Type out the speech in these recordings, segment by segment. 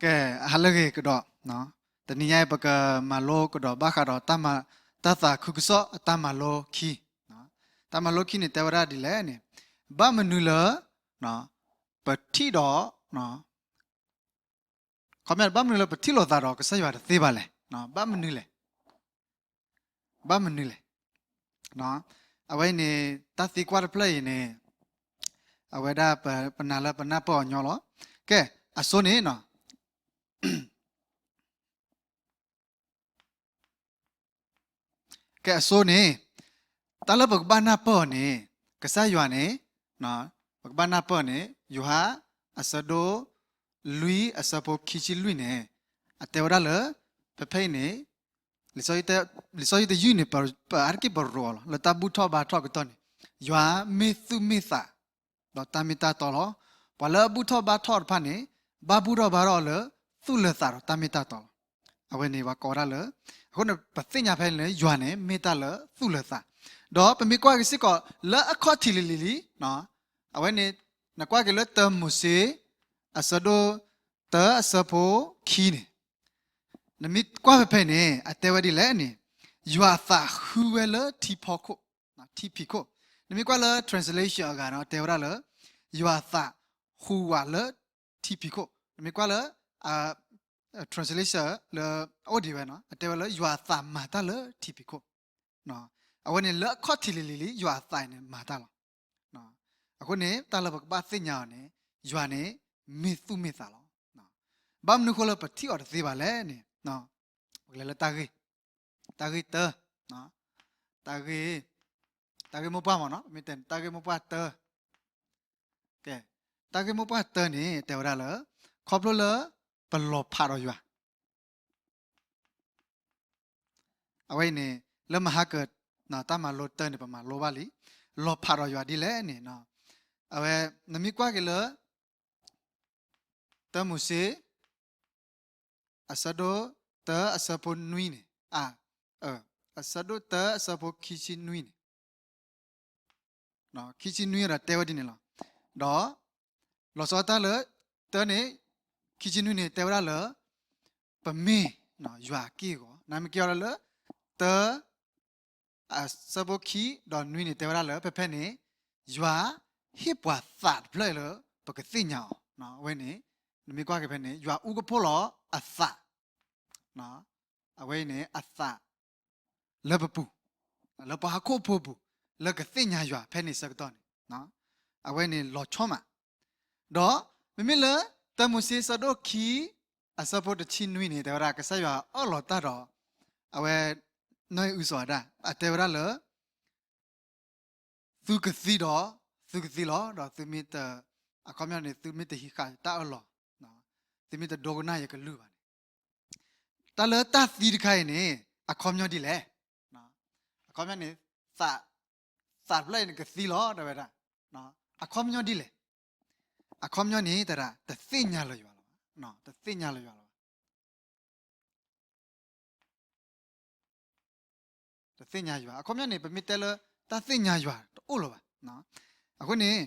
ကဲ, ဟါလၢအဂ့ၤကဒီး, တနံၤညါအံၤ ပကမၤလိကဒီးဘၣ်ဃးဒီး တၢ်သးခုကစီၣ်အတၢ်မၤလိခံ, တၢ်မၤလိခံန့ၣ် တဲဝဲဒၣ်ဒ်လဲၣ်န့ၣ်, ဘၣ်မနုၤလၢ ပထံၣ်ဒီး ခီပညီ ဘၣ်မနုၤလၢပထံၣ်လိာ်သးဒီးကစၢ်ယွၤတသ့ဘၣ်လဲၣ်, ဘၣ်မနုၤလဲၣ်, ဘၣ်မနုၤလဲၣ်. အဝဲအံၤန့ၣ် တၢ်သံကွၢ်တဖျၢၣ်အံၤန့ၣ် အဝဲဒၣ်ပနာ်လၢပနၢ်ပၢၢ်အီၤညီလီၤ. ကဲ, အဆိန့ၣ် ကဲအဆိန့ၣ်, တၢ်လၢပကဘၣ်နၢ်ပၢၢ်အီၤန့ၣ်, ကစၢ်ယွၤန့ၣ်, ပကဘၣ်နၢ်ပၢၢ်န့ၣ် ယိၤဟၣ်အဆၢဒိၣ်လွံၢ်အဆၢဖိခံဆံလွံၢ်န့ၣ်, အတဲဝဲဒၣ်လၢ ဖဲဖဲအံၤန့ၣ် လံာ်စီဆှံတယုၢ်န့ၣ် ပအါတက့ၢ်ပရိးအီၤလီၤ လၢတၢ်ဘူၣ်ထီၣ်ဘါထီၣ်ကတီၢ်န့ၣ်, ယွၤမ့ၢ်သူၣ်မ့ၢ်သး ဒီးတၢ်မ့ၢ်တၢ်တီလီၤ. ပှၤလၢအဘူၣ်ထီၣ်ဘါထီၣ်တဖၣ်န့ၣ် ဘၣ်ဘူၣ်ထီၣ်ဘါထီၣ်လၢသူၣ်လၢသးဒီးတၢ်မ့ၢ်တၢ်တီလီၤ. အဝဲန့ၣ်ပှၤကိးဝဲဒၣ်လၢ, အဃိန့ၣ် ပသ့ၣ်ညါဖဲန့ၣ်လၢယွၤန့ၣ် မ့ၢ်တၢ်လၢသူၣ်လၢသး, ဒီးပမ့ၢ်ကွၢ်က့ၤစ့ၢ်ကီး လၢအခီၣ်ထံးလံၤလံၤလံၤ, အဝဲန့ၣ် နကွၢ်က့ၤလၢတၢမိၤၡ့ အဆၢဒိၣ်တၢအဆၢဖိခံန့ၣ်, နမ့ၢ်ကွၢ်ဖဲဖဲန့ၣ် အတဲဝဲဒ်လဲၣ်န့ၣ်, ယွၤအသးဟူဝဲလၢထံဖီခိၣ်, ထံဖံးခိၣ်. နမ့ၢ်ကွၢ်လၢ translation အဂၤန့ၣ် တဲဝဲဒၣ်လၢ ယွၤအသးဟူဝဲလၢထံဖံးခိၣ်. နမ့ၢ်ကွၢ်လၢ translation လၢအအိၣ်ဒံးဝဲန့ၣ် အတဲဝဲလၢယွၤအသးမၤတၢ်လၢထံဖံးခိၣ်. အဝဲန့ၣ်လၢအခီၣ်ထံးလံၤလံၤလံၤ ယွၤအသးအံၤန့ၣ်မၤတၢ်လီၤ. အဃိန့ၣ် တၢ်လၢပကဘၣ်သ့ၣ်ညါအီၤန့ၣ် ယွၤန့ၣ် မ့ၢ်သူၣ်မ့ၢ်သးလီၤ. ဘၣ်မနုၤအဃိလၢပထံၣ်အီၤတသ့ဘၣ်လဲၣ်န့ၣ်, ပကလဲၤလၢတၢ်ဂ့ၢ်, တၢ်ဂ့ၢ်တၢ, တၢ်ဂ့ၢ်, တၢ်ဂ့ၢ်မိၢ်ပှၢ်မ့ၢ်န့ၣ်, မ့ၢ်တဲန့ၣ် တၢ်ဂ့ၢ်မိၢ်ပှၢ်တၢ, ကဲ, တၢ်ဂ့ၢ်မိၢ်ပှၢ်တၢန့ၣ် တဲဝဲဒၣ်လၢ ခီဖျိလၢပလီၤဖးဒီးယွၤ အဝဲအံၤန့ၣ် လၢမဟါကၢၤ တၢ်မၤလိတၢန့ၣ် ပမၤလိဘၣ်လံ, လီၤဖးဒီးယွၤဒ်လဲၣ်န့ၣ်, အဝဲ နမ့ၢ်ကွၢ်က့ၤလၢ တၢမိၤၡ့ အဆၢဒိၣ်တၢအဆၢဖိနွံန့ၣ်, အဆၢဒိၣ်တၢအဆၢဖိခံဆံနွံန့ၣ် ခံဆံနွံဒီးတဲဝဲဒ်န့ၣ်လီၤ. ဒီး လီၤဆီတၢ်လၢ တၢန့ၣ် ခံဆံနွံန့ၣ် တဲဝဲဒၣ်လၢ ပမ့ၢ်ယွၤအက့ၢ်အဂီၤ, နမ့ၢ်က့ၤအီၤလၢ တၢ အဆၢဖိခံဒီးနွံန့ၣ် တဲဝဲဒၣ်လၢ ဖဲဖဲန့ၣ် ယွၤဟ့ၣ်ပှၤသးတဖျၢၣ်လၢ ပကသ့ၣ်ညါအီၤ, အဝဲန့ၣ် နမ့ၢ်ကွၢ်က့ၤဖဲန့ၣ် ယွၤအူကဖိလီၤအသး အဝဲအံၤန့ၣ် အသး လၢပပူၤ, လၢပှၤဟီၣ်ခိၣ်ဖိပူၤ လၢကသ့ၣ်ညါယွၤဖဲန့ၣ်ဆၢကတီၢ်န့ၣ်, အဝဲန့ၣ်လီၤဆီမး. ဒီး မ့မ့ၢ်လၢ တၢမိၤၡ့ဆၢဒိၣ်ခံ အဆၢဖိတဆံနွံန့ၣ် တဲဝဲဒၣ် ကစၢ်ယွၤအၢၣ်လီၤတၢ်ဒီး အဝဲ နီၢ်အံၣ်အုစီၤအၤဒၣ် အတဲဝဲဒၣ်လၢ သုကသံဒီး သုကသံလီၤ, ဒီးသုမ့ၢ်တ, အခီပညီန့ၣ် သုမ့ၢ်တဟံးဃာ်တၢ်အၢၣ်လီၤ, သုမ့ၢ်တဒိကနၣ်ယကလုၢ်ဘၣ်န့ၣ်, တၢ်လၢတၢ်သံတခါအံၤန့ၣ် အခီပညီဒ်လဲၣ်, အခီပညီန့ၣ် သး, သးတဖျၢၣ်အံၤန့ၣ်ကသံလီၤ တဲဝဲဒၣ်, အခီပညီဒ်လဲၣ်, အခီပညီန့ၣ် တဒၣ် တသ့ၣ်ညါလၢၤယွၤလီၤ, တသ့ၣ်ညါလၢၤယွၤလီၤ. တသ့ၣ်ညါယွၤ အခီပညီန့ၣ် ပမ့ၢ်တဲလၢ တၢ်သ့ၣ်ညါယွၤတအိၣ်လၢၤဘၣ်. အဃိန့ၣ်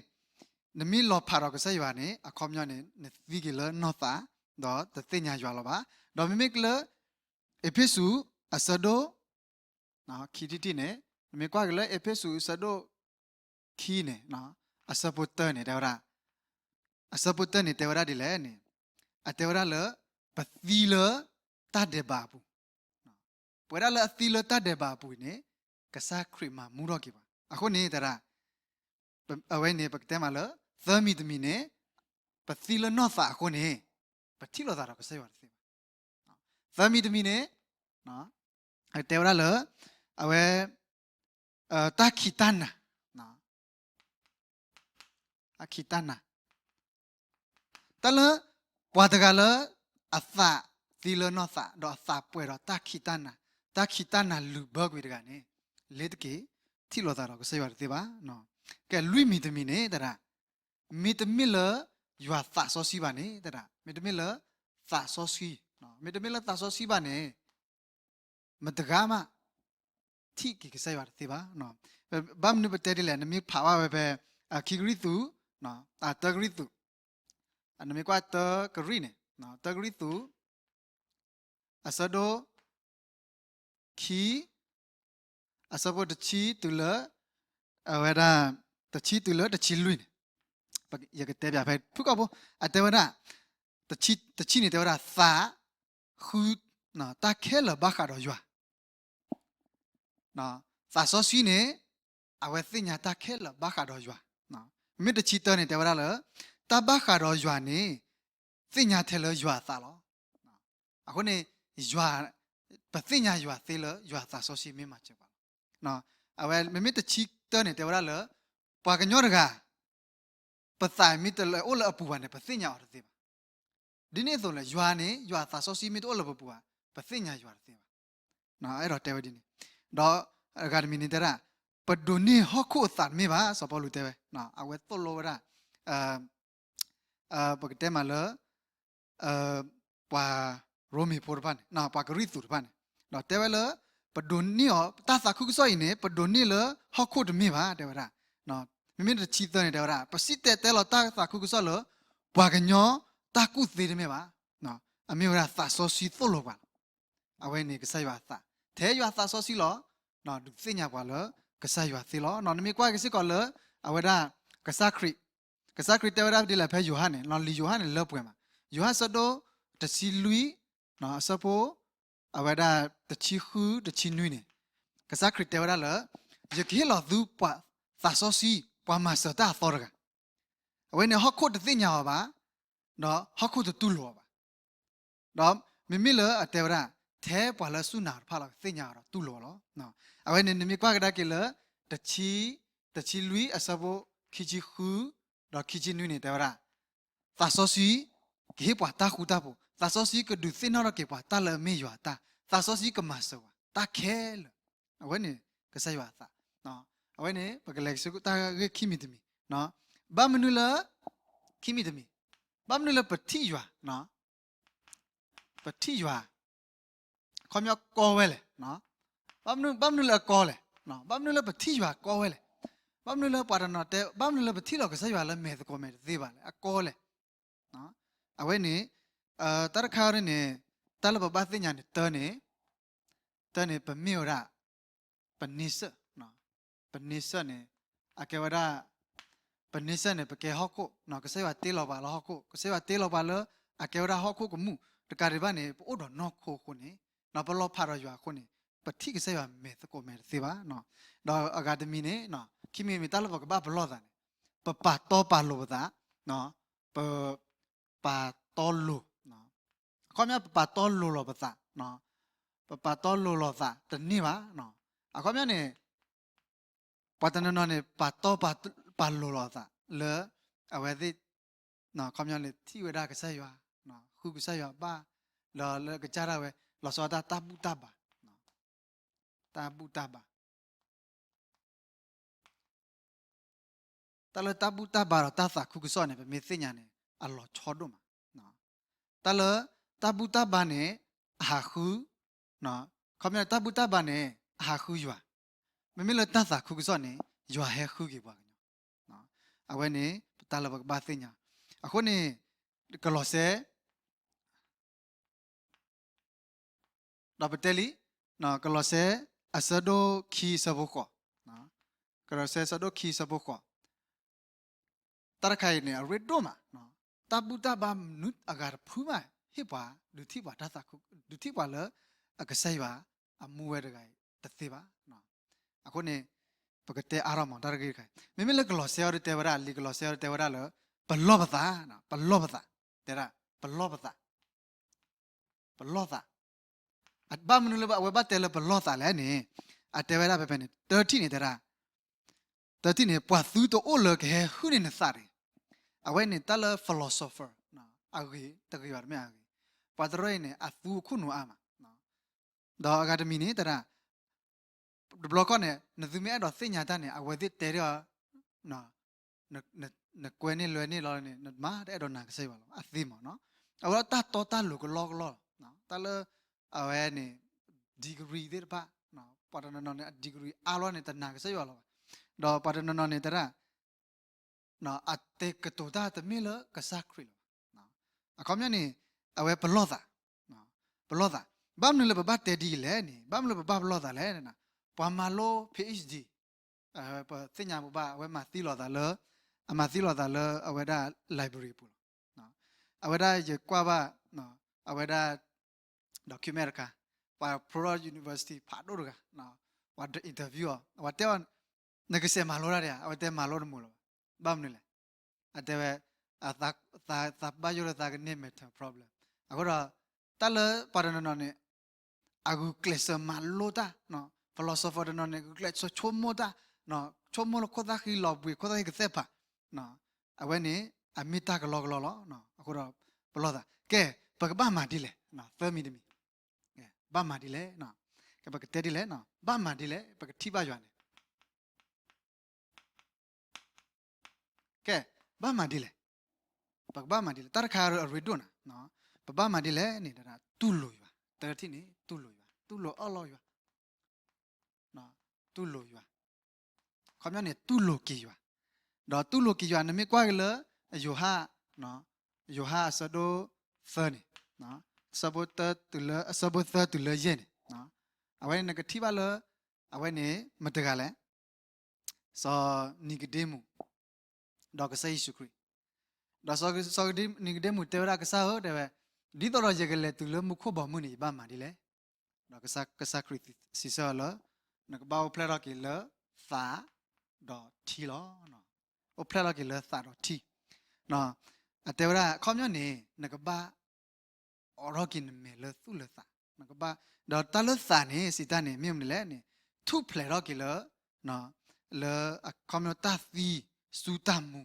နမ့ၢ်လီၤဖးဒီးကစၢ်ယွၤန့ၣ် အခီပညီန့ၣ် နသံက့ၤလၢနီၢ်သး ဒီးတသ့ၣ်ညါယွၤလၢၤဘၣ်. ဒီးမ့မ့ၢ်လၢ အ့းဖ့းစူး အဆၢဒိၣ် ခံထံၣ်တထံၣ်န့ၣ် နမ့ၢ်ကွၢ်က့ၤလၢအ့းဖ့းစူးအဆၢဒိၣ် ခံန့ၣ် အဆၢဖိတၢန့ၣ် တဲဝဲဒၣ်, အဆၢဖိတၢန့ၣ် တဲဝဲဒၣ်ဒ်လဲၣ်န့ၣ်, အတဲဝဲဒၣ်လၢ ပသံလၢတၢ်ဒဲးဘးအပူၤ, ပဝဲဒၣ်လၢအသံလၢတၢ်ဒဲးဘးအပူၤန့ၣ် ကစၢ်ခရံာ်မၤမူထီၣ်က့ၤပှၤ. အဃိန့ၣ် တဒၣ် အဝဲန့ၣ် ပကတဲမးလၢ သၢမံၤတမံၤန့ၣ် ပသံလၢနီၢ်သးအဃိန့ၣ် ပထံၣ်လိာ်သးဒီးကစၢ်ယွၤတသ့ဘၣ်. သၢမံၤတမံၤန့ၣ် တဲဝဲဒၣ်လၢ အဝဲ တၢ်ခံးတၢ်နၤ, တၢ်ခံးတၢ်နၤ, တၢ်လၢ ပှၤတဂၤလၢ အသးသံလၢနီၢ်သး ဒီးအသးပှဲၤဒီးတၢ်ခံးတၢ်နၤ, တၢ်ခံးတၢ်နၤလုာ်ဘၢကွံာ်တဂၤန့ၣ် လ့ၤတက့ၤ ထံၣ်လိာ်သးဒီးကစၢ်ယွၤတသ့ဘၣ်. ကဲ လွံၢ်မံၤတမံၤန့ၣ် တဒၣ် မ့တမ့ၢ်လၢ ယွၤသးစီဆှံဘၣ်န့ၣ် တဒၣ် မ့တမ့ၢ်လၢ သးစီဆှံ, မ့တမ့ၢ်လၢသးစီဆှံဘၣ်န့ၣ် မတဂၤမး ထံၣ်က့ၤကစၢ်ယွၤတသ့ဘၣ်. ဘၣ်မနုၤပတဲဒ်လဲၣ် နမ့ၢ်ဖးဘၣ်ဝဲဖဲ ခံကရံၣ်သူး, တၢကရံၣ်သူး, နမ့ၢ်ကွၢ်တၢကရံၣ်န့ၣ် တၢကရံၣ်သူး အဆၢဒိၣ် ခံ အဆၢဖိတဆံတုၤလၢ အဝဲဒၣ် တဆံတုၤလၢတဆံလွံၢ်န့ၣ် ယကတဲပၠးဖဲဖုၣ်ကိာ်ဖိ အတဲဝဲဒၣ် တဆံန့ၣ်တဲဝဲဒၣ် သးဃု တၢ်ခဲလၢာ်ဘၣ်ဃးဒီးယွၤ သးစီဆှံန့ၣ် အဝဲသ့ၣ်ညါတၢ်ခဲလၢာ်ဘၣ်ဃးဒီးယွၤ, မ့မ့ၢ်တဆံတၢန့ၣ် တဲဝဲဒၣ်လၢ တၢ်ဘၣ်ဃးဒီးယွၤန့ၣ် သ့ၣ်ညါထဲလၢယွၤအသးလီၤ. အဃိန့ၣ် ယွၤ ပသ့ၣ်ညါယွၤသ့လၢယွၤသးစီဆှံမ့ၢ်မၤစၢၤပှၤလီၤ. အဝဲမ့မ့ၢ်တဆံတၢန့ၣ် တဲဝဲဒၣ်လၢ ပှၤကညီတဂၤ ပသးမ့ၢ်တလဲၤအိၣ်လၢအပူၤဘၣ်န့ၣ် ပသ့ၣ်ညါအီၤတသ့ဘၣ်. ဒ်န့ၣ်အသိးလၢ ယွၤန့ၣ် ယွၤသးစီဆှံမ့ၢ်တအိၣ်လၢပပူၤဘၣ် ပသ့ၣ်ညါယွၤတသ့ဘၣ်. အဲၣ်ဒိးတဲဝဲဒ်န့ၣ်, ဒီးအဂၤတမံၤန့ၣ်တဲဒၣ် ပဒိးန့ၢ်ဟီၣ်ခိၣ်အသးတမ့ၢ်ဘၣ် စီၤပီလူးတဲဝဲ, အဝဲသိၣ်လိဝဲဒၣ် ပကတဲမးလၢ ပှၤရိမ့ၤဖိတဖၣ်န့ၣ် ပှၤကရံၣ်သူးတဖၣ်န့ၣ် ဒီးတဲဝဲလၢ ပဒိးန့ၢ်အီၤ တၢ်သးခုကစီၣ်အံၤန့ၣ် ပဒိးန့ၢ်လၢဟီၣ်ခိၣ်တမ့ၢ်ဘၣ် တဲဝဲဒၣ်. မ့မ့ၢ်တဆံသၢန့ၣ် တဲဝဲဒၣ် ပစံၣ်တဲၤတဲလီၤတၢ်သးခုကစီၣ်လၢ ပှၤကညီတၢ်ကူၣ်သ့တမ့ၢ်ဘၣ်. အမ့ၢ်ဝဲဒၣ်သးစီဆှံသိၣ်လိပှၤလီၤ. အဝဲန့ၣ်ကစၢ်ယွၤအသး, ထဲယွၤသးစီဆှံလီၤ. ဒုးသ့ၣ်ညါပှၤလၢကစၢ်ယွၤသ့လီၤ. နမ့ၢ်ကွၢ်က့ၤစ့ၢ်ကီးလၢ အဝဲဒၣ် ကစၢ်ခရံာ်, ကစၢ်ခရံာ်တဲဝဲဒၣ်ဒ်လဲၣ်ဖဲယိၤဟၣ်န့ၣ်, လီၤလံာ်ယိၤဟၣ်န့ၣ်လၢပှဲၤမး, ယိၤဟၣ်ဆၢဒိၣ်တဆံလွံၢ် အဆၢဖိ အဝဲဒၣ်တဆံဃု တဆံနွံန့ၣ်, ကစၢ်ခရံာ်တဲဝဲဒၣ်လၢ ယကဟ့ၣ်လီၤသုပှၤသးစီဆှံ ပှၤမၤစၢၤတၢ်အသီတဂၤ, အဝဲန့ၣ်ဟီၣ်ခိၣ်တသ့ၣ်ညါအီၤဘၣ်, ဒီးဟီၣ်ခိၣ်တတူၢ်လိာ်အီၤဘၣ်. ဒီးမ့မ့ၢ်လၢအတဲဝဲဒၣ် ထဲပှၤလၢစူၢ်နာ်အီၤတဖၣ်လီၤ ကသ့ၣ်ညါအီၤဒီးတူၢ်လိာ်အီၤလီၤ. အဝဲန့ၣ် နမ့ၢ်ကွၢ်ကဒါက့ၤလၢ တဆံ, တဆံလွံၢ်အဆၢဖိ ခံဆံဃု ဒီးခံဆံနွံန့ၣ် တဲဝဲဒၣ် သးစီဆှံ ကဟ့ၣ်ပှၤတၢ်ဃူတၢ်ဖိး, သးစီဆှံကဒုးသ့ၣ်နီၣ်ထီၣ်က့ၤပှၤတၢ်လၢအမ့ၢ်ယွၤအတၢ်, သးစီဆှံကမၤစၢၤပှၤ တၢ်ခဲလၢာ်, အဝဲန့ၣ် ကစၢ်ယွၤအသး. အဝဲန့ၣ် ပကလဲၤဆူတၢ်ဂ့ၢ်ခံမံၤတမံၤ, ဘၣ်မနုၤလၢ ခံမံၤတမံၤ, ဘၣ်မနုၤလၢပထံၣ်ယွၤ ပထံၣ်ယွၤ အခီပညီကီဝဲလဲၣ်, ဘၣ်မနုၤ ဘၣ်မနုၤလၢအကီလဲၣ်, ဘၣ်မနုၤလၢပထံၣ်ယွၤကီဝဲလဲၣ်, ဘၣ်မနုၤလၢပှၤတနီၤတဲ ဘၣ်မနုၤလၢပထံၣ်လီၤကစၢ်ယွၤလၢမဲာ်သကိးမဲာ်တသ့ဘၣ်လဲၣ် အကီလဲၣ်. အဝဲန့ၣ် တၢ်တခါန့ၣ် တၢ်လၢပဘၣ်သ့ၣ်ညါန့ၣ် တၢ်န့ၣ် တၢ်န့ၣ် ပမ့ၢ်ဝဲဒၣ် ပန့ဆၢၣ်, ပန့ဆၢၣ်န့ၣ် အကဲဝဲဒၣ် ပန့ဆၢၣ်န့ၣ် ပကဲဟီၣ်ခိၣ်, ကစၢ်ယွၤတ့လီၤပှၤလၢဟီၣ်ခိၣ်, ကစၢ်ယွၤတ့လီၤပှၤလၢ အကဲဝဲဒၣ်ဟီၣ်ခိၣ်ကမူၣ်, တကးဒံးဘၣ်န့ၣ် ပအိၣ်ဒီးနီၢ်ခိအဃိန့ၣ်, ပလီၤဖးဒီးယွၤအဃိန့ၣ် ပထံၣ်ကစၢ်ယွၤမဲာ်သကိးမဲာ်တသ့ဘၣ်. ဒီးအဂၤတမံၤန့ၣ် ခံမံၤမံၤတၢ်လၢပကဘၣ်ပလီၢ်သးန့ၣ် ပပာ်တီပာ်လိၤပသး, ပ ပာ်တီလိၤ, အခီပညီ ပပာ်တီလိၤလီၤပသး, ပပာ်တီလိၤလီၤသးတန့ၢ်ဘၣ်. အခီပညီန့ၣ် ပှၤတနီၤနီၤန့ၣ် ပာ်တီပာ်လိၤလီၤသးလၢ အဝဲသ့ၣ် အခီပညီန့ၣ် ထံၣ်ဝဲဒၣ်ကစၢ်ယွၤ, ဃုကစၢ်ယွၤဘၣ်, ဒီးလၢကစၢ်ဒၣ်ဝဲ လီၤဆီဒၣ်တၢ်တၢ်ဘူၣ်တၢ်ဘါ, တၢ်ဘူၣ်တၢ်ဘါ တၢ်လၢတၢ်ဘူၣ်တၢ်ဘါဒီးတၢ်သးခုကစီၣ်န့ၣ် ပမ့ၢ်သ့ၣ်ညါန့ၣ် အလီၤဆီဒိၣ်မး. တၢ်လၢတၢ်ဘူၣ်တၢ်ဘါန့ၣ် အဟးဃု, ခီပညီန့ၣ် တၢ်ဘူၣ်တၢ်ဘါန့ၣ် အဟးဃုယွၤ, မ့မ့ၢ်လၢတၢ်သးခုကစီၣ်န့ၣ် ယွၤဟဲဃုက့ၤပှၤကညီ. အဝဲန့ၣ် ပတၢ်လၢပကဘၣ်သ့ၣ်ညါ. အဃိန့ၣ် ကလီးစဲ ဒီးပတဲလံ, ကလီးစဲ အဆၢဒိၣ်ခံအဆၢဖိဃိး, ကလီးစဲ အဆၢဒိၣ်ခံအဆၢဖိဃိး, တၢ်တခါအံၤန့ၣ် အရ့ဒိၣ်မး, တၢ်ဘူၣ်တၢ်ဘါမနုၤအဂၤတဖုမး ဟ့ၣ်ပှၤ ဒုးထံၣ်ပှၤတၢ်သးခု, ဒုးထံၣ်ပှၤလၢအကစၢ်ယွၤအမူဝဲတဂၤအံၤတသ့ဘၣ်. အဃိန့ၣ် ပကတဲအါထီၣ်မးတၢ်တဂ့ၢ်တခါအံၤ, မ့မ့ၢ်လၢကလီးစဲအံၤဒီးတဲဝဲဒၣ်, လံာ်ကလီးစဲအံၤဒီးတဲဝဲဒၣ်လၢ ပလီၢ်ပသး, ပလီၢ်ပသး, တဲဒၣ် ပလီၢ်ပသး ပလီၢ်သး, ဘၣ်မနုၤလၢအဝဲဘၣ်တဲလၢပလီၢ်သးလဲၣ်န့ၣ်, အတဲဝဲဒၣ်ဖဲဖဲန့ၣ် တထံၣ်န့ၣ်တဲဒၣ်, တထံၣ်န့ၣ် ပှၤသုတအိၣ်လၢကဟဲဟုၣ်န့ၢ်နသးတဂ့ၤ. အဝဲန့ၣ်တၢ်လၢ philosopher အဂ့ၤ, တဂ့ၤဘၣ်တမ့ၢ်အဂ့ၤ, ပှၤတရၢအံၤန့ၣ် အသူအခိၣ်နူာ်အါမး, ဒီးအဂၤတမံၤန့ၣ်တဲဒၣ် တဘျီခီၣ်န့ၣ် နသုမ့ၢ်အဲၣ်ဒိးသ့ၣ်ညါတၢ်န့ၣ် အဝဲသ့ၣ်တဲဒၣ် နကွဲန့ၢ်လွဲန့ၢ်လီၤန့ၣ် နမၤတအဲၣ်ဒိးနာ်ကစၢ်ယွၤလီၤ အသ့မးနီၤ. အဝဲဒၣ်တၢ်တီတၢ်လိၤကလီကလီလီၤ. တၢ်လၢ အဝဲန့ၣ် degree သ့ၣ်တဖၣ်, ပှၤတနီၤနီၤန့ၣ် အ degree အါလီၤန့ၣ် တနာ်ကစၢ်ယွၤလီၤဘၣ်. ဒီးပှၤတနီၤနီၤန့ၣ် တဒၣ် အတဲကတိၤတၢ်တမ့ၢ်လၢကစၢ်ခရံာ်လီၤဘၣ်. အခီပညီန့ၣ် အဝဲပလီၢ်သး, ပလီၢ်သး, ဘၣ်မနုၤလၢပဘၣ်တဲဒ်အံၤလဲၣ်န့ၣ်, ဘၣ်မနုၤလၢပဘၣ်ပလီၢ်သးလဲၣ်န့ၣ်, ပှၤမၤလိ PhD ပသ့ၣ်ညါပဘၣ် အဝဲမၤသံလိာ်သးလၢ, အမၤသံလိာ်သးလၢအဝဲဒၣ် library ပူၤလီၤ. အဝဲဒၣ်ယကွၢ်ဘၣ်, အဝဲဒၣ် document တခါ, ပှၤ Purdue University ဖးဒိၣ်တဂၤ, ပှၤ interview အီၤ, အဝဲတဲအီၤ, နကစဲးမၤလိတၢ်ဒံးဧါ, အဝဲတဲမၤလိတမုာ်လၢၤဘၣ်, ဘၣ်မနုၤလဲၣ်, အတဲဝဲ, သးဘၣ်ယိၣ်လၢသးကန့ၢ် mental problem, အဃိဒီး, တၢ်လၢပှၤတနီၤနီၤန့ၣ် အဂုာ်ကျဲးစၢးမၤလိတၢ်, philosopher တနီၤန့ၣ် ဂုာ်ကျဲးစၢးဆိကမိၣ်တၢ်, ဆိကမိၣ်လၢခိၣ်သၣ်ဃံလီၤဘှံး ခိၣ်သၣ်ဃံကသဲၣ်ဖး, အဝဲန့ၣ် အမ့ၢ်တၢ်ကလီကလီလီၤ. အဃိဒီး ပလီၢ်သး, ကဲ, ပကဘၣ်မၤဒ်လဲၣ်, သၢမံၤတမံၤ, ဘၣ်မၤဒ်လဲၣ်, ကပကတဲဒ်လဲၣ်, ဘၣ်မၤဒ်လဲၣ် ပကထံၣ်ဘၣ်ယွၤန့ၣ် ကဲ, ဘၣ်မၤဒ်လဲၣ်, ပကဘၣ်မၤဒ်လဲၣ်, တၢ်တခါအရ့ဒိၣ်နၤ, ပဘၣ်မၤဒ်လဲၣ်န့ၣ်, တူၢ်လိာ်ယွၤ, တထံၣ်န့ၣ် တူၢ်လိာ်ယွၤ, တူၢ်လိာ်အၢၣ်လီၤယွၤ, တူၢ်လိာ်ယွၤ, ခီပညီန့ၣ် တူၢ်လိာ်က့ၤယွၤ, ဒီးတူၢ်လိာ်က့ၤယွၤ နမ့ၢ်ကွၢ်က့ၤလၢ ယိၤဟၣ်, ယိၤဟၣ်အဆၢဒိၣ်သၢန့ၣ်, အဆၢဖိသၢတုၤလၢယဲၢ်န့ၣ်, အဝဲန့ၣ်နကထံၣ်ဘၣ်လၢ, အဝဲန့ၣ်မတဂၤလဲၣ် စီၤနံၤကဒ့မူး, ဒီးကစၢ်ယ့ၣ်ၡူးခရံာ်, ဒီးစီၤနံၤကဒ့မူးတဲဝဲဒၣ်ကစၢ်ဧၢ တဲဝဲ, ဒ်သိးဒီးယကလဲၤတုၤလၢမူခိၣ်ဘီမုၢ်န့ၣ် ယဘၣ်မၤဒ်လဲၣ်, ဒီးကစၢ်ခရံာ်စံးဆၢအီၤလၢ, နကဘၣ်အိၣ်ဖျဲၣ်ထီၣ်က့ၤလၢသးဒီးထံလီၤ. အိၣ်ဖျဲၣ်ထီၣ်က့ၤလၢသးဒီးထံ, အတဲဝဲဒၣ် အခီပညီန့ၣ် နကဘၣ် အိးထီၣ်က့ၤနမဲာ်လၢသူၣ်လၢသး, နကဘၣ်, ဒီးတၢ်လၢသးန့ၣ် စံးတၢ်န့ၣ် မ့ၢ်မနုၤလဲၣ်န့ၣ်, ထူၣ်ဖျဲးထီၣ်က့ၤလၢ, လၢအခီပညီတၢ်သံစူတၢ်မူ,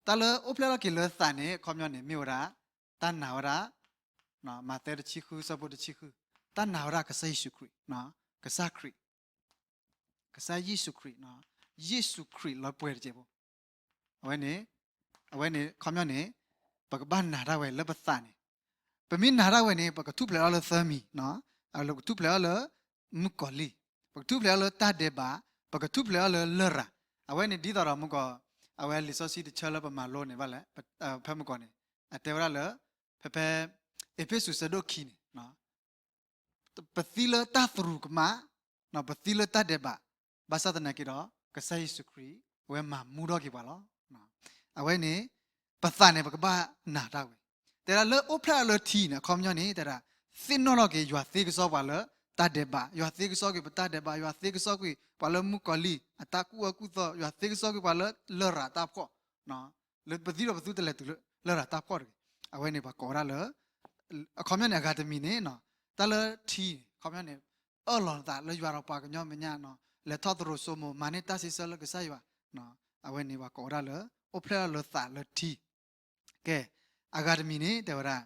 တၢ်လၢအိၣ်ဖျဲၣ်ထီၣ်က့ၤလၢသးန့ၣ် အခီပညီန့ၣ် မ့ၢ်ဝဲဒၣ်, တၢ်နာ်ဝဲဒၣ်, မးသဲတဆံဃု ဆၢဖိတဆံဃု, တၢ်နာ်ဝဲဒၣ်ကစၢ်ယ့ၣ်ၡူးခရံာ်, ကစၢ်ခရံာ် ကစၢ်ယ့ၣ်ၡူးခရံာ်, ယ့ၣ်ၡူးခရံာ်လၢပှဲၤတစဲးဖိ, အဝဲန့ၣ်, အဝဲန့ၣ် အခီပညီန့ၣ်, ပကဘၣ်နာ်ဒၣ်ဝဲလၢပသးန့ၣ်, ပမ့ၢ်နာ်ဒၣ်ဝဲန့ၣ် ပကထူၣ်ဖျဲးအီၤလၢသၢမံၤ, ပကထူၣ်ဖျဲးအီၤလၢ, မုၣ်ကီၤလံၢ်, ပကထူၣ်ဖျဲးအီၤလၢတၢ်ဒဲးဘး, ပကထူၣ်ဖျဲးအီၤလၢလရာ်, အဝဲန့ၣ်ဒ်သိးဒီးမုၢ်ကီၤ, အဝဲလံာ်စီဆှံတဆၢလၢပမၤလိန့ၣ်ဘၣ်လဲၣ်, ဖဲမုၢ်ကီၤန့ၣ်, အတဲဝဲဒၣ်လၢ, ဖဲဖဲ, အ့းဖ့းစူးဆၢဒိၣ်ခံန့ၣ် ပသံလၢတၢ်သရူးကမၣ်, ပသံလၢတၢ်ဒဲးဘး, ဘၣ်ဆၣ်သနာ်က့ဒီး, ကစၢ်ယ့ၣ်ၡူးခရံာ်, အဝဲမၤမူထီၣ်က့ၤပှၤလီၤ. အဝဲန့ၣ်, ပသးန့ၣ် ပကဘၣ်နာ်တၢ်ဝဲ, တဲဒၣ်လၢအိၣ်ဖျဲၣ်အီၤလၢထံန့ၣ် အခီပညီန့ၣ် တဲဒၣ်, သ့ၣ်နီၣ်ထီၣ်က့ၤယွၤသ့ကစီပှၤလၢတၢ်ဒဲးဘး, ယွၤသ့ကစီကွံာ်ပတၢ်ဒဲးဘး, ယွၤသ့ကစီကွံာ်ပှၤလၢမုၣ်ကီၤလံၢ်အတၢ်ကူၣ်အၢကူၣ်သီ, ယွၤသ့ကစီကွံာ်ပှၤလၢလရာ်တၢ်ဖှီၣ်, လၢပသံဒီးပသူတလဲၤတုၤလၢလရာ်တၢ်ဖှီၣ်တဂ့ၤ, အဝဲန့ၣ်ပှၤကိးဝဲဒၣ်လၢ အခီပညီန့ၣ် အဂၤတမံၤန့ၣ်, တၢ်လၢထံ, အခီပညီန့ၣ်, အၢၣ်လီၤနသးလၢယွၤဒီးပှၤကညီမဲာ်ညါ, လဲၤထီၣ်သရိာ်စိမိၤ မၤန့ၢ်တၢ်စံးဆၢလၢကစၢ်ယွၤ, အဝဲန့ၣ်ပှၤကိးဝဲဒၣ်လၢ, အိၣ်ဖျဲၣ်ထီၣ်လၢသးလၢထံ, ကဲ, အဂၤတမံၤန့ၣ် တဲဝဲဒၣ်,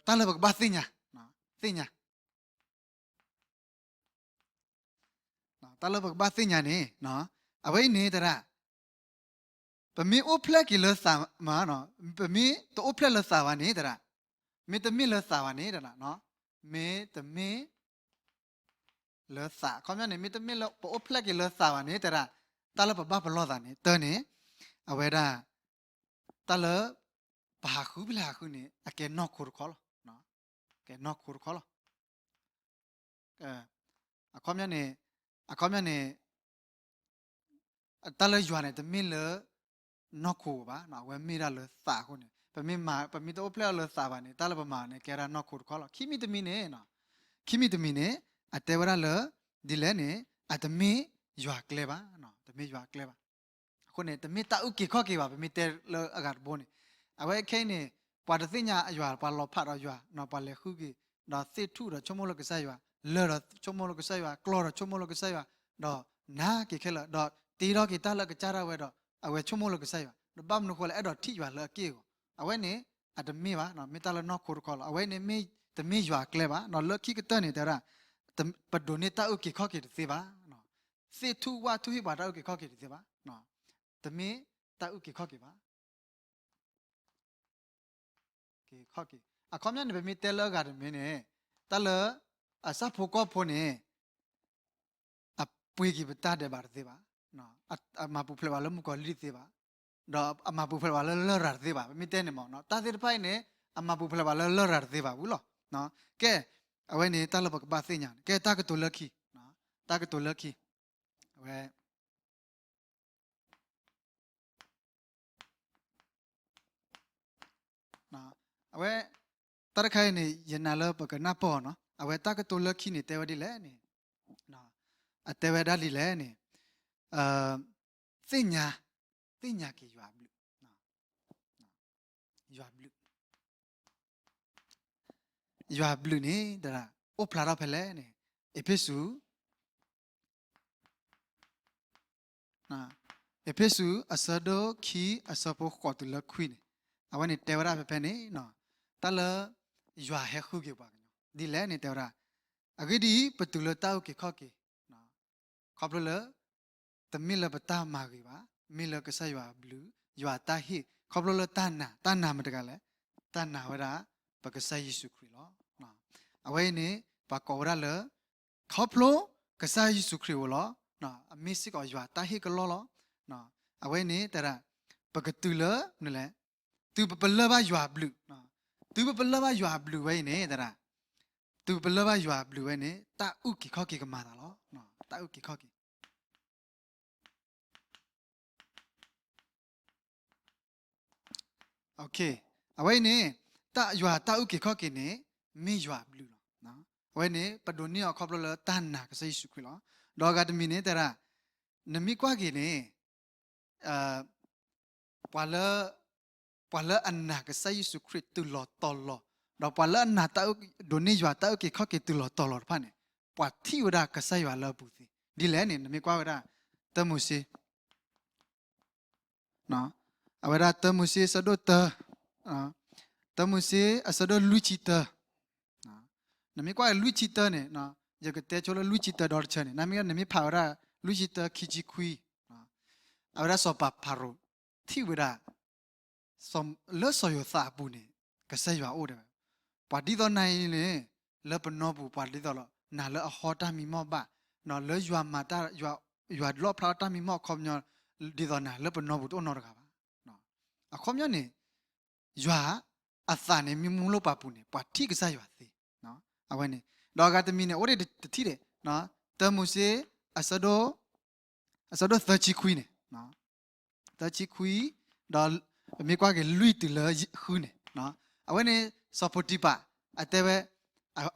တၢ်လၢပကဘၣ်သ့ၣ်ညါ, သ့ၣ်ညါ တၢ်လၢပကဘၣ်သ့ၣ်ညါန့ၣ်, အဝဲအံၤန့ၣ်တဲဒၣ်, ပမ့ၢ်အိၣ်ဖျဲၣ်က့ၤလၢသးမး, ပမ့ၢ်တအိၣ်ဖျဲၣ်လၢသးဘၣ်န့ၣ်တဲဒၣ်, မ့တမ့ၢ်လၢသးဘၣ်န့ၣ်တဲဒၣ်, မ့တမ့ၢ် လၢသး, အခီပညီန့ၣ် မ့တမ့ၢ်လၢပအိၣ်ဖျဲၣ်က့ၤလၢသးဘၣ်န့ၣ်တဲဒၣ်, တၢ်လၢပဘၣ်ပလီၢ်သးန့ၣ် တၢ်န့ၣ်, အဝဲဒၣ်, တၢ်လၢ, ပဟးဃုဖဲလဲၣ်ဟးဃုန့ၣ် အကဲနီၢ်ခိတခီလီၤ, ကဲနီၢ်ခိတခီလီၤ. အခီပညီန့ၣ်, အခီပညီန့ၣ်, တၢ်လၢယွၤန့ၣ် တမ့ၢ်လၢ, နီၢ်ခိဘၣ်, အဝဲမ့ၢ်ဒၣ်လၢသးအဃိန့ၣ် ပမ့ၢ်မၤ, ပမ့ၢ်တအိၣ်ဖျဲၣ်အီၤလၢသးဘၣ်န့ၣ် တၢ်လၢပမၤန့ၣ် ကဲဒၣ်နီၢ်ခိတခီလီၤ. ခံမံၤတမံၤန့ၣ်, ခံမံၤတမံၤန့ၣ်, အတဲဝဲဒၣ်လၢ, ဒ်လဲၣ်န့ၣ်, အတမ့ၢ်ယွၤအကျဲဘၣ်, တမ့ၢ်ယွၤအကျဲဘၣ်. အဃိန့ၣ် တမ့ၢ်တၢ်အုၣ်က့ၤခီၣ်က့ၤဘၣ် ပမ့ၢ်တဲလၢအဂၤတဘိန့ၣ်, အဝဲခဲအံၤန့ၣ်, ပှၤတသ့ၣ်ညါယွၤ ပှၤလီၤဖးဒီးယွၤ ပှၤလဲၤဃုက့ၤ, ဒီးသ့ၣ်ထူၣ်ဒီးဆိကမိၣ်လၢကစၢ်ယွၤ, လၢၢ်ဒီးဆိကမိၣ်လၢကစၢ်ယွၤ, ကျီဒီးဆိကမိၣ်လၢကစၢ်ယွၤ, ဒီးနာ်က့ၤခဲလၢာ်, ဒီးတ့ထီၣ်က့ၤတၢ်လၢအကစၢ်ဒၣ်ဝဲဒီး, အဝဲဆိကမိၣ်လၢကစၢ်ယွၤ, ဒီးဘၣ်မနုၤဃိလဲၣ်အဲၣ်ဒိးထံၣ်ယွၤလၢအက့ၢ်အဂီၤ, အဝဲန့ၣ်, အတမ့ၢ်ဘၣ်, မ့ၢ်တၢ်လၢနီၢ်ခိတခီလီၤ. အဝဲန့ၣ်မ့ၢ်, တမ့ၢ်ယွၤအကျဲဘၣ်, လၢခံကတၢၢ်န့ၣ်တဲဝဲဒၣ်, ပဒိးန့ၢ်တၢ်အုၣ်က့ၤခီၣ်က့ၤတသ့ဘၣ်. သ့ၣ်ထူၣ်ဝၣ်ထူၣ်ဟ့ၣ်ပှၤတၢ်အုၣ်က့ၤခီၣ်က့ၤတသ့ဘၣ်. တမ့ၢ်တၢ်အုၣ်က့ၤခီၣ်က့ၤဘၣ်. က့ၤခီၣ်က့ၤ, အခီပညီန့ၣ် ပမ့ၢ်တဲလၢအဂၤတမံၤန့ၣ်, တၢ်လၢ, အဆၣ်ဖိကီၢ်ဖိန့ၣ်, အပှ့ၤက့ၤပတၢ်ဒဲးဘးတသ့ဘၣ်, အမၤပူၤဖျဲးဘၣ်လၢမုၣ်ကီၤလံၢ်တသ့ဘၣ်, ဒီးအမၤပူၤဖျဲးပှၤလၢလရာ်တသ့ဘၣ်. ပမ့ၢ်တဲန့ၣ်မ့ၢ် တၢ်သ့ၣ်တဖၣ်အံၤန့ၣ် အမၤပူၤဖျဲးပှၤလၢလရာ်တသ့ဘၣ်ဝံၤလီၤ. ကဲ, အဝဲန့ၣ်တၢ်လၢပကဘၣ်သ့ၣ်ညါန့ၣ် ကဲတၢ်ကတိၤလၢခံ, တၢ်ကတိၤလၢခံ, အဝဲ အဝဲ တၢ်တခါအံၤန့ၣ် ယနာ်လၢပကနၢ်ပၢၢ်အီၤနီၤ. အဝဲတၢ်ကတိၤလၢခံန့ၣ် တဲဝဲဒ်လဲၣ်န့ၣ်, အတဲဝဲဒၣ်ဒ်လဲၣ်န့ၣ်, သ့ၣ်ညါ, သ့ၣ်ညါက့ၤယွၤဘျုး, ယွၤဘျုး, ယွၤဘျုးန့ၣ် တဒၣ် အိၣ်ဖျါထီၣ်ဖဲလဲၣ်န့ၣ်, အ့းဖ့းစူး အ့းဖ့းစူး အဆၢဒိၣ်ခံ အဆၢဖိဃိးတုၤလၢခွံန့ၣ်, အဝဲန့ၣ်တဲဝဲဒၣ်ဖဲဖဲန့ၣ်, တၢ်လၢ ယွၤဟဲဃုက့ၤပှၤကညီ ဒ်လဲၣ်န့ၣ်တဲဝဲဒၣ်, အဂ့ၢ်ဒ်အံၤ ပတုၤလၢတၢ်အုၣ်က့ၤခီၣ်က့ၤ, ခီဖျိလၢ တမ့ၢ်လၢပတၢ်မၤဂ့ၤဘၣ်, မ့ၢ်လၢကစၢ်ယွၤအဘျုး, ယွၤအတၢ်ဟ့ၣ်, ခီဖျိလၢတၢ်နာ်, တၢ်နာ်မတၤတဂၤလဲၣ်, တၢ်နာ်ဝဲဒၣ် ပကစၢ်ယ့ၣ်ၡူးခရံာ်လီၤ. အဝဲအံၤန့ၣ် ပှၤကိးဝဲဒၣ်လၢ ခီဖျိ ကစၢ်ယ့ၣ်ၡူးခရံာ်အိၣ်လီၤ, အမ့ၢ်စ့ၢ်ကီးယွၤတၢ်ဟ့ၣ်ကလီလီၤ. အဝဲအံၤန့ၣ်တဲဒၣ်, ပကတုၤလၢ မနုၤလဲၣ်, တုၤပပလၢၢ်ဘၣ်ယွၤအဘျုး, တုၤပပလၢၢ်ဘၣ်ယွၤအဘျုးဝဲအံၤန့ၣ် တဲဒၣ်, တုၤပပလၢၢ်ဘၣ်ယွၤအဘျုးဝဲန့ၣ် တၢ်အုၣ်က့ၤခီၣ်က့ၤကမၤသးလီၤ. တၢ်အုၣ်က့ၤခီၣ်က့ၤ အဝဲအံၤန့ၣ် တၢ်ယွၤတၢ်အုၣ်က့ၤခီၣ်က့ၤန့ၣ် မ့ၢ်ယွၤအဘျုးလီၤ. အဝဲန့ၣ် ပဒိးန့ၢ်အီၤခီဖျိလၢတၢ်နာ်ကစၢ်ယ့ၣ်ၡူးခရံာ်လီၤ. ဒီးအဂၤတမံၤန့ၣ် တဲဒၣ် နမ့ၢ်ကွၢ်က့ၤန့ၣ် ပှၤလၢ ပှၤလၢအနာ်ကစၢ်ယ့ၣ်ၡူးခရံာ်တုၤလီၤတီၤလီၤ, ဒီးပှၤလၢအနာ်တၢ်အုၣ် ဒိးန့ၢ်ယွၤတၢ်အုၣ်က့ၤခီၣ်က့ၤတုၤလီၤတီၤလီၤတဖၣ်န့ၣ် ပှၤထံၣ်ဝဲဒၣ်ကစၢ်ယွၤလၢအပူၤသ့. ဒ်လဲၣ်န့ၣ် နမ့ၢ်ကွၢ်ဝဲဒၣ် တၢမိၤၡ့ အဝဲဒၣ်တၢမိၤၡ့အဆၢဒိၣ်တၢ, တၢမိၤၡ့အဆၢဒိၣ်လွံၢ်ဆံတၢ, နမ့ၢ်ကွၢ်လွံၢ်ဆံတၢန့ၣ် ယကတဲဆိလၢလွံၢ်ဆံတၢဒီတဆၢန့ၣ် နမ့ၢ် နမ့ၢ်ဖးဝဲဒၣ်လွံၢ်ဆံတၢခံဆံခွံ, အဝဲဒၣ်စီၤပၤဖၤရိၤထံၣ်ဝဲဒၣ် လၢစီၤယိၤသးအပူၤန့ၣ် ကစၢ်ယွၤအိၣ်ဒၣ်ဝဲ, ပှၤဒ်သိးနၤအံၤန့ၣ် လၢပနီၢ်ပူၤပှၤဒ်သိးလီၤ နၤလၢအဟီတၢ်မံမီၢ်ဘၣ်, လၢယွၤမၤတၢ် ယွၤလီၣ်ဖျါထီၣ်တၢ်မံမီၢ်အခီပညီ ဒ်သိးနၤ လၢပနီၢ်ပူၤတအိၣ်နီတဂၤဘၣ်. အခီပညီန့ၣ် ယွၤအသးန့ၣ် မ့ၢ်မူလိာ်ပာ်ပူၤန့ၣ် ပှၤထံၣ်ကစၢ်ယွၤသ့. အဝဲန့ၣ် ဒီးအဂၤတမံၤန့ၣ် အိၣ်ဒၣ်တထံၣ်ဒံး တၢမိၤၡ့ အဆၢဒိၣ် အဆၢဒိၣ်သၢဆံခွံန့ၣ် သၢဆံခွံ ဒီးပမ့ၢ်ကွၢ်က့ၤလွံၢ်တုၤလၢဃုန့ၣ်, အဝဲန့ၣ် စီၤဖိတံၤဖၢ် အတဲဝဲ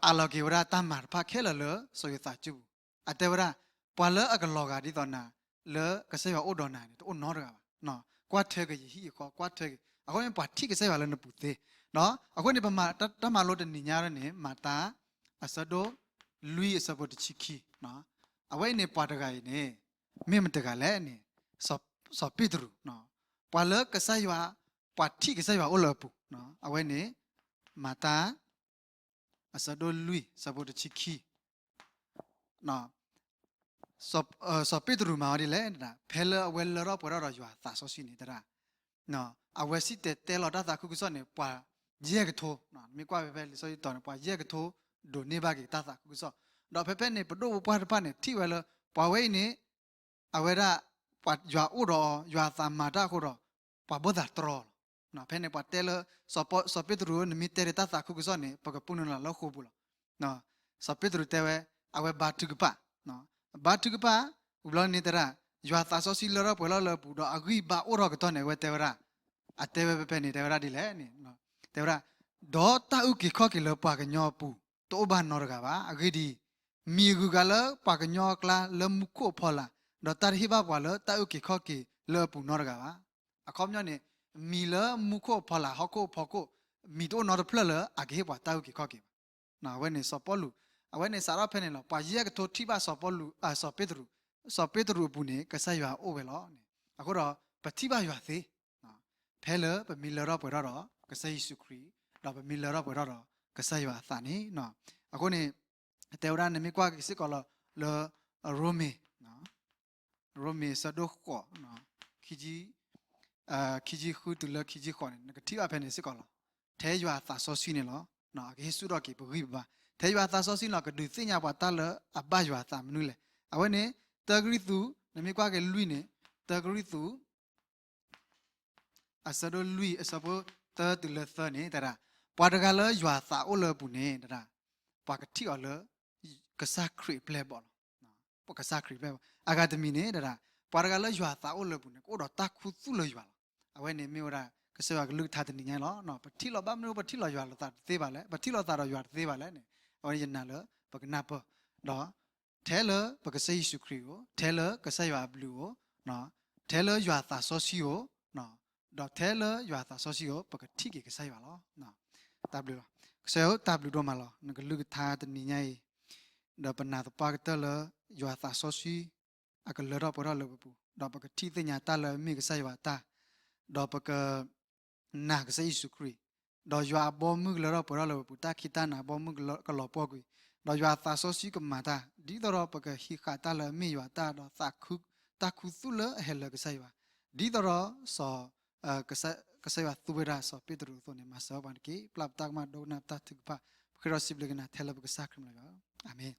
အးလီၤက့ၤဝဲဒၣ်တၢ်မၤတဖၣ်ခဲလၢာ်လၢစီၤယိၤသးစုပူၤ, အတဲဝဲဒၣ် ပှၤလၢအကလီၤဂာ်ဒ်သိးနၤ လၢကစၢ်ယွၤအိၣ်ဒီးနၤန့ၣ် တအိၣ်နီတဂၤဘၣ်, ကွၢ်ထွဲက့ၤယဟံၣ်ယဃီ ကွၢ်ထွဲက့ၤ အဃိန့ၣ် ပှၤထံၣ်ကစၢ်ယွၤလၢနပူၤသ့, အဃိန့ၣ် ပမၤတၢ်မၤလိတနံၤညါန့ၣ် မၤတၢ် အဆၢဒိၣ်လွံၢ်အဆၢဖိတဆံခံ, အဝဲအံၤန့ၣ် ပှၤတဂၤအံၤန့ၣ် မ့ၢ်မတၤတဂၤလဲၣ်န့ၣ် စီၤပ့းတရူး, ပှၤလၢကစၢ်ယွၤ ပှၤထံၣ်ကစၢ်ယွၤအိၣ်လၢအပူၤ, အဝဲန့ၣ် မၤတၢ် အဆၢဒိၣ်လွံၢ် အဆၢဖိတဆံခံ, စီၤပ့းတရူးမၤဝဲဒ်လဲၣ်, ဖဲလၢအဝဲလၢထီၣ်ပှဲၤထီၣ်ဒီးယွၤအသးစီဆှံန့ၣ် တဲဒၣ် အဝဲစံၣ်တဲၤတဲလီၤတၢ်သးခုကစီၣ်န့ၣ် ပှၤယဲၢ်ကထိ, မ့ၢ်ကွၢ်ဖဲဖဲလံာ်စီဆှံတီၤန့ၣ် ပှၤယဲၢ်ကထိ ဒိးန့ၢ်ဘၣ်က့ၤတၢ်သးခုကစီၣ်, ဒီးဖဲဖဲန့ၣ် ပဒိၣ်ပပှၢ်တဖၣ်န့ၣ် ထံၣ်ဝဲလၢ ပှၤဝဲအံၤန့ၣ် အဝဲဒၣ် ပှၤယွၤအိၣ်ဒီးအီၤ ယွၤအသးမၤတၢ်အဃိဒီး ပှၤဘၣ်သးတြီလီၤ. ဖဲန့ၣ် ပှၤတဲလၢ စီၤပ့းတရူး နမ့ၢ်တဲဒၣ်တၢ်သးခုကစီၣ်န့ၣ် ပကပူၤနုာ်လီၤလၢဃိာ်ပူၤလီၤ. စီၤပ့းတရူးတဲဝဲ အဝဲဘါထုကဖၣ်, ဘါထုကဖၣ်, ဝံၤဘျီန့ၣ်တဲဒၣ် ယွၤသးစီဆှံလၢထီၣ်ပှဲၤထီၣ်လၢအပူၤ ဒီးအဂံၢ်ဘါအိၣ်ထီၣ်ကတီၢ်န့ၣ် အဝဲတဲဝဲဒၣ်, အတဲဝဲဖဲဖဲန့ၣ် တဲဝဲဒၣ်ဒ်လဲၣ်န့ၣ်, တဲဝဲဒၣ် ဒီးတၢ်အုၣ်က့ၤခီၣ်က့ၤလၢပှၤကညီအပူၤ တအိၣ်ဘၣ်နီတဂၤဘၣ်. အဂ့ၢ်ဒ်အံၤ, မံၤအဂုၤအဂၤလၢပှၤကညီအကျါ လၢမူခိၣ်အဖီလာ်, ဒီးတၢ်တဟ့ၣ်ဘၣ်ပှၤလၢတၢ်အုၣ်က့ၤခီၣ်က့ၤလၢအပူၤနီတဂၤဘၣ်. အခီပညီန့ၣ် မံၤလၢမူခိၣ်အဖီလာ် ဟီၣ်ခိၣ်အဖီခိၣ်, မံၤတအိၣ်နီတဖျၢၣ်လၢအကဟ့ၣ်ပှၤတၢ်အုၣ်က့ၤခီၣ်က့ၤဘၣ်. အဝဲန့ၣ်စီၤပီလူး, အဝဲန့ၣ်စးထီၣ်ဖဲန့ၣ်လီၤ. ပှၤယဲၢ်ကထိထံၣ်ဘၣ်စီၤပီလူး, စီၤပ့းတရူး, စီၤပ့းတရူးအပူၤန့ၣ် ကစၢ်ယွၤအိၣ်ဝဲလီၤန့ၣ်. အဃိဒီး ပထံၣ်ဘၣ်ယွၤသ့ ဖဲလၢပမ့ၢ်လၢထီၣ်ပှဲၤထီၣ်ဒီး ကစၢ်ယ့ၣ်ၡူးခရံာ်, ဒီးပမ့ၢ်လၢထီၣ်ပှဲၤထီၣ်ဒီး ကစၢ်ယွၤအသးန့ၣ်. အဃိန့ၣ် တဲဝဲဒၣ် နမ့ၢ်ကွၢ်က့ၤစ့ၢ်ကီးလီၤ လၢ ရိမ့ၤ, ရိမ့ၤအဆၢဒိၣ်ဃိး, ခံဆံဃုတုၤလၢခံဆံဃိးန့ၣ် နကထံၣ်ဘၣ်ဖဲန့ၣ်စ့ၢ်ကီးလီၤ. ထဲယွၤအသးစီဆှံန့ၣ်လီၤ. အကဟ့ၣ်ဆူၣ်ထီၣ်က့ၤပဂံၢ်ပဘါ. ထဲယွၤအသးစီဆှံလီၤ ကဒုးသ့ၣ်ညါပှၤတၢ်လၢအဘၣ်ယွၤအသးမနုၤလဲၣ်. အဝဲန့ၣ် တၢကရံၣ်သူး, နမ့ၢ်ကွၢ်က့ၤလွံၢ်န့ၣ်, တၢကရံၣ်သူး အဆၢဒိၣ်လွံၢ်အဆၢဖိတၢတုၤလၢသၢန့ၣ် တဒၣ်, ပှၤတဂၤလၢယွၤသးအိၣ်လၢအပူၤန့ၣ် တဒၣ်, ပှၤကထံၣ်အီၤလၢ ကစၢ်ခရံာ်အပျဲၢ်အဘီၣ်လီၤ. ပကစၢ်ခရံာ်အပျဲၢ်အဘီၣ် အဂၤတမံၤန့ၣ် တဒၣ်, ပှၤတဂၤလၢယွၤသးအိၣ်လၢအပူၤန့ၣ် ကအိၣ်ဒီးတၢ်ခူသူၣ်လၢယွၤလီၤ. အဝဲန့ၣ်မ့ၢ်ဝဲဒၣ် ကစၢ်ယွၤကလုၢ်ကထါတနံၤညါအံၤလီၤ. ပထံၣ်လီၤဘၣ်မနုၤ ပထံၣ်လီၤယွၤလီၤသးတသ့ဘၣ်လဲၣ်, ပထံၣ်လီၤသးဒီးယွၤတသ့ဘၣ်လဲၣ်န့ၣ်, အဝဲန့ၣ်ယနာ်လၢ ပကနၢ်ပၢၢ်, ဒီး ထဲလၢပကစၢ်ယ့ၣ်ၡူးခရံာ်ဧိၤ, ထဲလၢကစၢ်ယွၤအဘျုးဧိၤ, ထဲလၢယွၤသးစီဆှံဧိၤ, ဒီးထဲလၢယွၤသးစီဆှံဧိၤ ပကထံၣ်က့ၤကစၢ်ယွၤလီၤ. တၢ်ဘျုးလီၤ. ကစၢ်ယွၤတၢ်ဘျုးဒိၣ်မးလီၤ. နကလုၢ်ကထါတနံၤညါအံၤ ဒီးပနၢ်သပှၢ်ကတၢၢ်လၢ ယွၤသးစီဆှံ အကလၢထီၣ်ပှဲၤထီၣ်လၢပပူၤ, ဒီးပကထံၣ်သ့ၣ်ညါတၢ်လၢအမ့ၢ်ကစၢ်ယွၤအတၢ်, ဒီးပက နာ်ကစၢ်ယ့ၣ်ၡူးခရံာ်, ဒီးယွၤအဘီမုၢ်ကလၢထီၣ်ပှဲၤထီၣ်လၢပပူၤ, တၢ်ခံးတၢ်နၤအဘီမုၢ်ကလီၤပှီၢ်ကွံာ်, ဒီးယွၤအသးစီဆှံကမၤတၢ်, ဒ်သိးဒီးပကဟံးဃာ်တၢ်လၢအမ့ၢ်ယွၤအတၢ်, ဒီး တၢ်ခူသူၣ်လၢအဟဲလၢကစၢ်ယွၤ, ဒ်သိးဒီး စီၤ ကစၢ်ယွၤသူဝဲဒၣ်စီၤပ့းတရူးအသိးန့ၣ် မၤစၢၤပှၤတက့ၢ်. ပျၢ်ပတၢ်ကမၣ် ဒိကနၣ်ပတၢ်ထုကဖၣ်, ပဃ့ဒီးစံးဘျုးက့ၤနၤထဲလၢပကစၢ်ခရံာ်မံၤလီၤ. အၤမ့ၣ်.